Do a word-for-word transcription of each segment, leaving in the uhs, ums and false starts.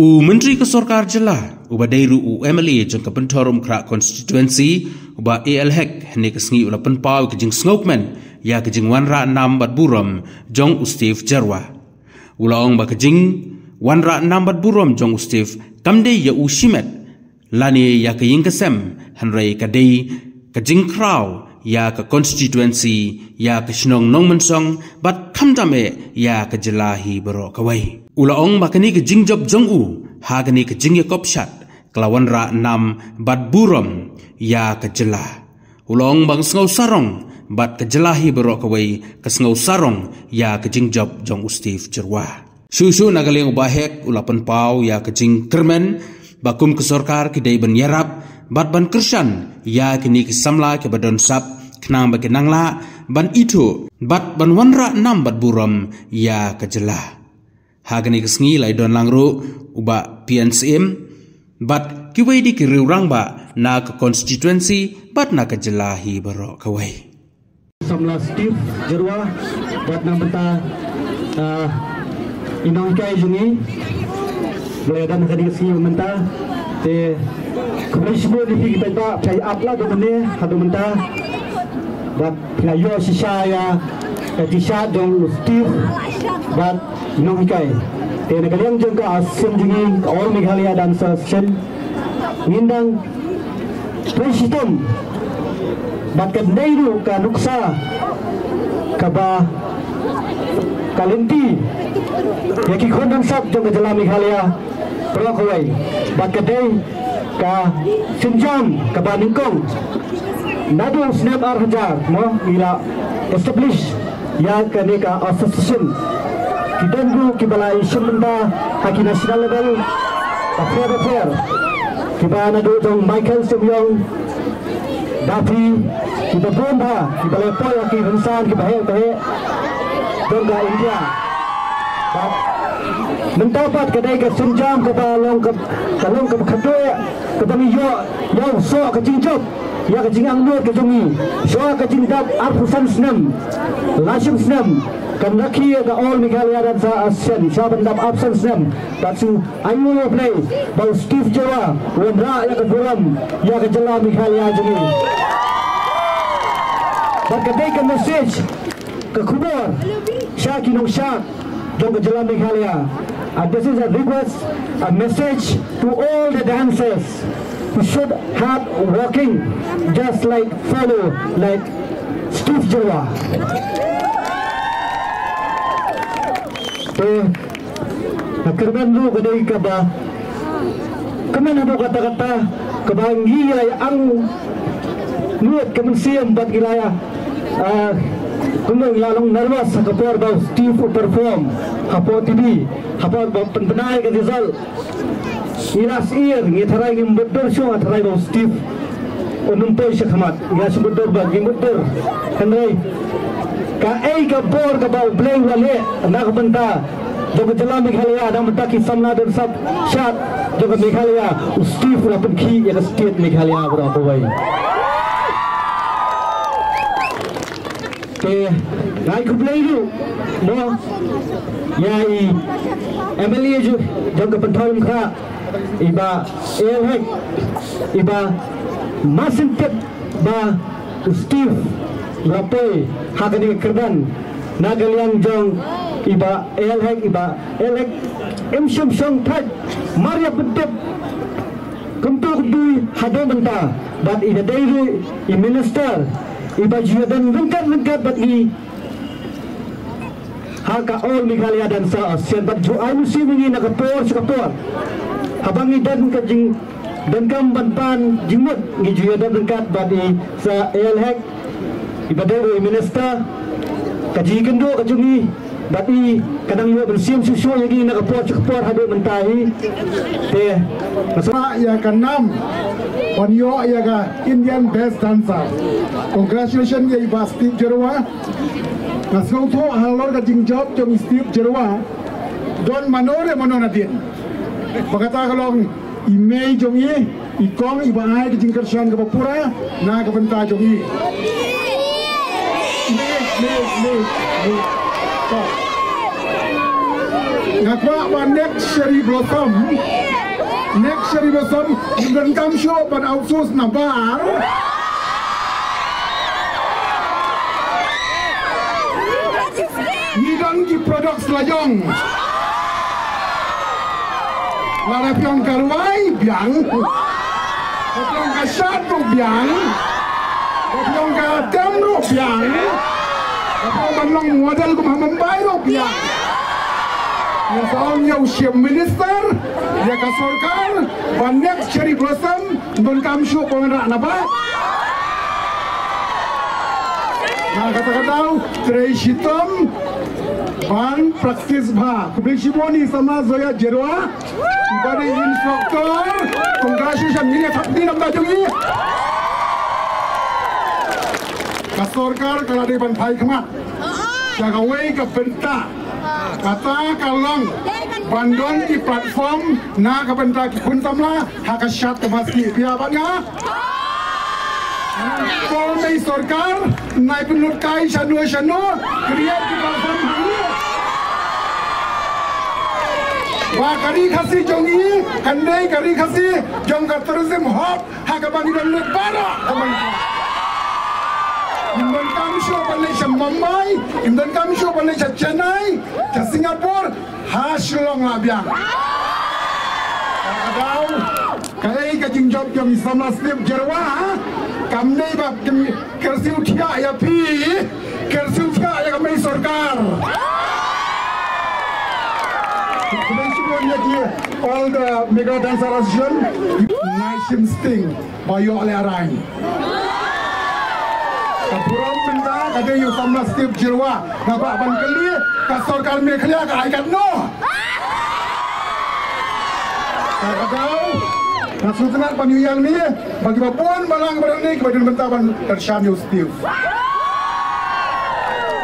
U Myntri ka Sorkar Jylla, uba dei ruh u M L A jong ka Pynthorumkhrah Constituency, u Bah A L Hek, hynne ka sngi u la pynpaw ka jingsngewkmen ïa ka jingwanrah nam bad burom jong u Steve Jyrwa. U la ong ba ka jingwanrah nam bad burom jong u Steve kam dei ïa u shimet lane ïa ka ïing ka sem, hynrei ka dei ka jingkhraw ïa ka constituency, ïa ka shnong Nongmynsong, bad khamtam eh ïa ka jylla hi baroh kawei. U la ong ba kane ka jingjop jong u ha kane ka jingïakop shad ka la wanrah nam bad burom ïa ka jylla. U la ong ba ka sngew sarong bad ka jylla hi baroh kawei ka sngew sarong ïa ka jingjop jong u Steve Jyrwa. Shuh shuh na ka liang u Bah Hek u la pynpaw ïa ka jingkyrmen ba kum ka sorkar ki dei ban ïarap bad ban kyrshan ïa kine ki samla kiba don sap, khnang ba kin nang lah ban ithuh bad ban wanrah nam bad burom ïa ka jylla. Ha kane ka sngi la ïadon lang ruh u Bah P N Syiem bad kiwei de ki riew rangbah na ka constituency bad na ka jylla hi baroh kawei. Samla Steve Jyrwa bad na ka bynta, ah, i nonghikai jong ngi ba la ïadon ha kane ka sngi mynta. Te khublei shibun ïa phi ki paidbah, phi ap la haduh mynne, haduh mynta. Bad phi la ïoh shisha ïa ka T-shirt jong u Steve bad nonghikai. Te na ka liang jong ka association jong ngi, ka All Meghalaya Dancer Association, ngin dang trei shitom bad kan dei ruh ka nuksa kaba ka lynti ïa ki khun nongshad jong ka jylla Meghalaya baroh kawei. Bad ka dei ka sienjam kaba nyngkong. Naduh u snem ar hajar, mo, ngi la establish ïa kane ka association. Ki don ruh kiba la ïashim bynta ha ki national level bapher bapher, kiba naduh jong Michael Syiem Yong, Daffy, kiba bun bha, kiba la poi ha ki rynsan kiba heh ba heh jong ka India. Bad mynta pat ka dei ka sienjam kaba long ka, ka long kaba khadduh, kaba ngi ïoh ïa u soh ka jingjop ïa ka jingangnud ka jong ngi. Shuwa ka jingdap arphew san snem, laiphew snem, kan rakhe ïa ka All Meghalaya Dancer Association shuwa ban dap arphew san snem. Bad shu ai nguh ïa U Blei ba u Steve Jyrwa u wanrah ïa ka burom ïa ka jylla Meghalaya jong ngi. Bad ka dei ka message, ka khubor sha ki nongshad jong ka jylla Meghalaya. And this is a request, a message to all the dancers who should hard working just like, follow like Steve Jyrwa. Te nga kyrmen ruh ka dei kaba kmen haduh katta katta kaba ngi la ïa angnud ka mynsiem bad ngi la ïa, ah, kumno, ngi la long nervous ha ka por ba u Steve u perform hapoh T V, ha por ba pynbna ïa ka result. Ngi la syier, ngi tharai, ngim mutdur shuh, nga tharai ba u Steve un ym poi sha khmat. Ngi la shu mutdur bad ngi mutdur. Hynrei kaei ka bor kaba U Blei u la leh na ka bynta jong ka jylla Meghalaya, na ka bynta ki samla don sap shad jong ka Meghalaya, u Steve u la pynkhih ïa ka state Meghalaya baroh kawei. Te nga ai khublei ruh, mo, ïa i M L A jong, jong ka Pynthorumkhrah, i Bah A L Hek, iba mar shen tip ba u Steve u la poi ha kane ka kyrdan na ka liang jong i Bah A L Hek, i Bah A L Hek im shym shong thait, mar ïa pyntip kumto kumto haduh mynta, bad i da dei ruh i minister iba ju ïadon ryngkat ryngkat bad ngi ha ka All Meghalaya Dancer Association, bad ju ai mynsiem ïa ngi na ka por sha ka por. Haba ngi don ka jingdonkam ban pan jingmut, ngi ju ïadon ryngkat bad i Sir A L Hek, iba dei ruh i minister. Ka jingïakynduh ka jong ngi bad i ka nang ïoh mynsiem shuh shuh ïa ngi na ka por sha ka por haduh mynta hi. Te nga sngewbha ïa ka nam ban ïoh ïa ka Indian Best Dancer. Congratulations ïa i Bah Steve Jyrwa. Nga sngewthuh halor ka jingjop jong i Steve Jyrwa, don mano re mano nadien. Ba kata ka long i mei jong i, i kong iba ai ka jingkyrshan kaba pura na ka bynta jong i. Mei, mei, mei, mei. To. Nga kwah ba next Cherry Blossom, next Cherry Blossom, ngin donkam shuh ban outsource na bar. Ngi don ki products la jong. Lada phi ong ka rwai, biang. Lada phi ong ka shad ruh, biang. Lada phi ong ka tem ruh, biang. Lada phi ong ban long model kum ha Mumbai ruh, biang. Nga sa ong ïa u Chief Minister, ïa ka sorkar, ba next Cherry Blossom, donkam shuh ban rah na bar. Na kata ka daw, trei shitom ban practice bha. Khublei shibun ïa i samla Zoya Jyrwa, i ba dei instructor. Congratulations, ngin ïa thap kti namar jong i. Ka sorkar ka la dei ban phai khmat sha kawei ka bynta. Kata ka long ban don ki platform na ka bynta ki khun samla ha ka shad ka masi, phi ïa bad nga. Ko mei sorkar, nai pynlut kai shano shano, create ki platform hangne. Ba ka ri Khasi jong i kan dei ka ri Khasi jong ka tourism hub, ha kaba ngi dang lut baroh ka Manipur. Ngim donkam shuh ban leit sha Mumbai, ngim donkam shuh ban leit sha Chennai, sha Singapore, ha Shillong la biang. Ka daw, kaei ka jingjop jong i samla Steve Jyrwa, kam dei ba kin kyrsiew thiah ïa phi, kyrsiew thiah ïa ka mei sorkar. Khublei shibun ïa ki all the Mega Dancer Association, ngai shim sting. Ba ïoh lehrain. Ka burom mynta ka dei ïa u samla Steve Jyrwa. Nga kwah ban kylli, ka sorkar Meghalaya ka ai katno? Ka daw, nga sngewtynnat ban ïohi ïa ngi, ba kiba bun balang ba dang ne kiba don bynta ban kyrshan ïa u Steve.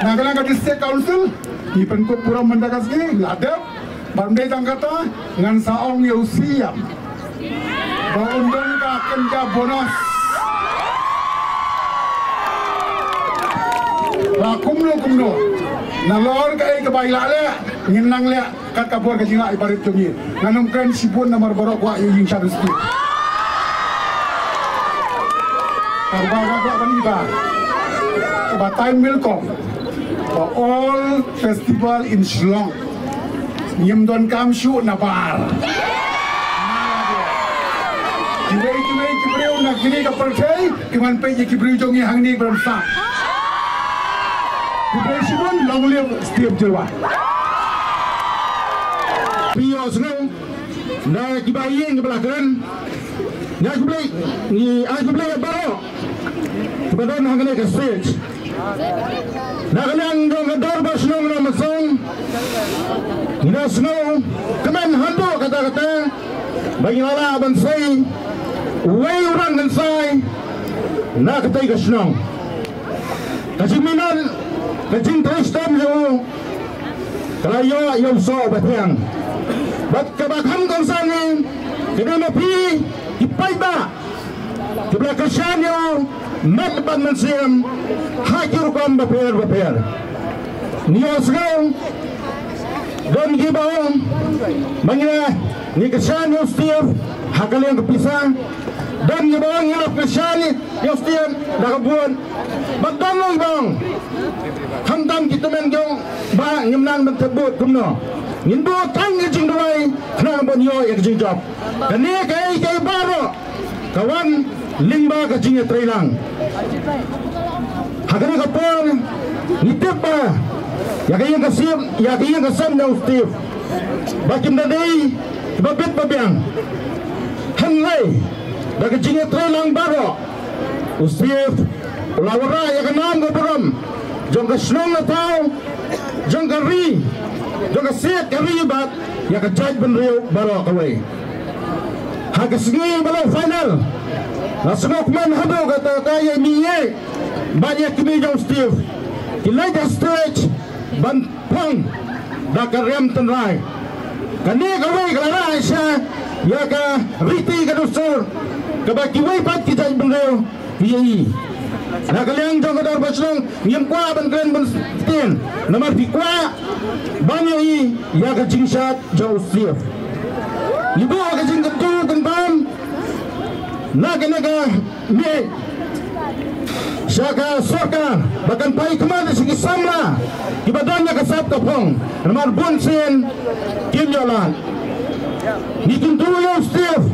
Na ka liang ka District Council, ngi pynkup burom mynta ka sngi, la dep, bad ym dei tang kata, ngan sa ong ïa u C M ba un don ka kynja bonus. Ba kumno kumno, nalor kaei kaba i lah leh, ngin nang leh kat ka bor ka jinglah i barit jong ngi. Ngan ym kren shibun namar baroh kwah ïa i jingshad u Steve. Kaba nga kwah ban ïa ba, ba time will come ba all festival in Shillong ngim donkam shuh na bar. Kiwei kiwei ki briew na kine ka pyrthei ki wan peit ïa ki briew jong ngi hangne ba don sah. Khublei shibun, long live Steve Jyrwa. Phi ïohsngew na kiba ïeng kiba la kren. Ngi ai khublei, ngi ai khublei ïa baroh kiba don hangne ka stage. Na ka liang jong ka dorbar shnong Nongmynsong, ngi la sngewkmen haduh katta katta ba ngi la lah ban sei uwei u rangbah kynsai na katei ka shnong. Ka jingminot, ka jingtrei shitom jong u ka la ïoh ïa u soh ba thiang. Bad kaba kham kongsan ngi, ka dei ma phi ki paidbah kiba la kyrshan ïa u met bad mynsiem ha ki rukom bapher bapher. Ngi ïohsngew don kiba ong ba ngi, ngi kyrshan ïa u Steve ha ka liang ka pisa. Don kiba ong ngi la kyrshan ïa u Steve da ka vote. Bad don kiba ong khamtam ki tymmen ki ong ba ngim nang ban thep vote kumno. Ngin buh tang ka jingduwai khnang ban ïoh ïa ka jingjop. Kane kaei kaei baroh ka wan lyngba ka jingïatreilang. Ha kane ka por ngi tip ba ïa ka ïing ka sem, ïa ka ïing ka sem jong u Steve ba kim da dei ba bit ba biang. Hynrei da ka jingïatreilang baroh, u Steve u la wanrah ïa ka nam ka burom jong ka shnong ka thaw, jong ka ri, jong ka state ka ri bad ïa ka jaitbynriew baroh kawei. Ha ka sngi ba la final, la sngewkmen haduh katta katta ïa i mei bad ïa i kmie jong u Steve. Ki leit ha stage ban phong da ka riam tynrai. Kane kawei ka la rah sha ïa ka riti ka dustur kaba kiwei pat ki jaitbynriew ki ïohi. Na ka liang jong ka dorbar shnong ngim kwah ban kren bun ktien. Namar phi kwah ban ïohi ïa ka jingshad jong u Steve. Ngi buh ka jingkyntu kynpam na kane ka miej sha ka sorkar ba kan phai khmat sha ki samla kiba don ïa ka sap ka phong. Namar bun sien kim ïoh lad. Ngi kyntu ïa u Steve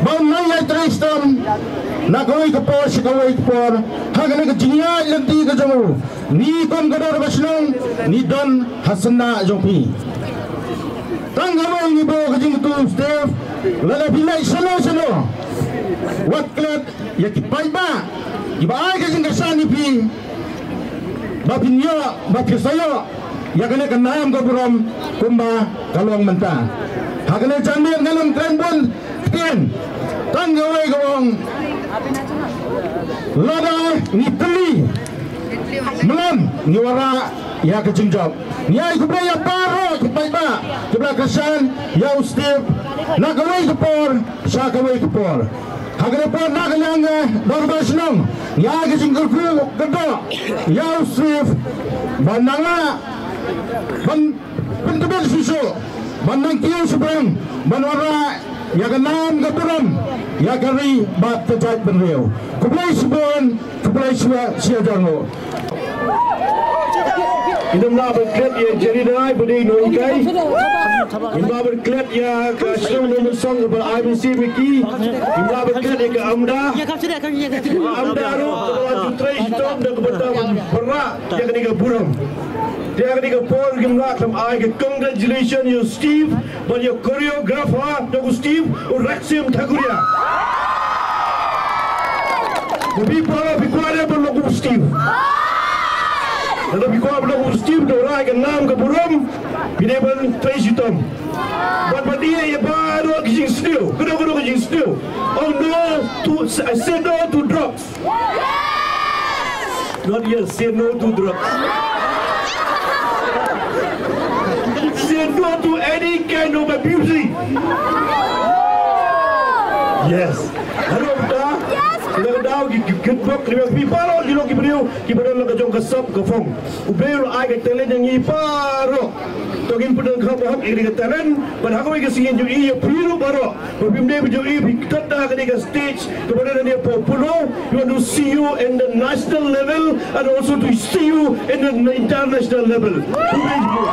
ba un nang ïatrei shitom na kawei ka por sha kawei ka por ha kane ka jingïaid lynti ka jong u. Ngi kum ka dorbar shnong ngi don ha syndah jong phi. Tang kawei ngi buh ka jingkyntu u Steve, lada phi leit shano shano, wat klet ïa ki paidbah kiba ai ka jingkyrshan ïa phi ba phin ïoh, ba phi sa ïoh ïa kane ka nam ka burom kumba ka long mynta. Ha kane ka janmiet ngan ym kren bun ktien, tang kawei ka ong, lada ngi tylli mlem ngi wanrah ïa ka jingjop. Ngi ai khublei ïa baroh ki paidbah kiba la kyrshan ïa u Steve na kawei ka por sha kawei ka por. Ha kane ka por na ka liang ka dorbar shnong ngi ai ka jingkyrkhu kyrdoh ïa u Steve ban nang lah ban pyntbit shisha ban nang kiew shaphrang ban wanrah ïa ka nam ka burom ïa ka ri bad ka jaitbynriew. Khublei shibun, khublei shibun, sha ïa jong u. Ngim lah ban klet ïa Jerry Dai ba dei nonghikai. Ngim lah ban klet ïa ka shnong Nongmynsong kaba ai mynsiem ïa ki. Ngim lah ban klet ïa ka AMDA. Ka AMDA ruh kaba la ju trei shitom da kaba dang wanrah ïa kane ka burom. Te ha kane ka por ngim lah khlem ai ka congratulation ïa u Steve bad ïa u choreographer jong u Steve, u Raksim Thakuria. Ba phi para phi kwah ban long kum u Steve. Lada phi kwah ban long kum u Steve, to wanrah ïa ka nam ka burom, phi dei ban trei shitom. Bad ban ïa ïa baroh ki jingsniew, kano kano ki jingsniew. Oh no to, I say no to drugs. Not yes, say no to drugs. Say no to any kind of abuse. Yes. Hello, da. Hello, da. Ki ki ki bok ki bok ki paro ki lo ki brio ki brio lo ka jong ka sap ka phong. U brio ai ka talent ïa ngi paro. To ngin pyndonkam ba hok ïa ka talent. Ban ha kawei ka sngi ngin ïohi ïa phi ruh baroh. Ba phim dei ba ju ïohi phi tat da kane ka stage kaba dei na Polo. We want to see you in the national level and also to see you in the international level. Khublei shibun.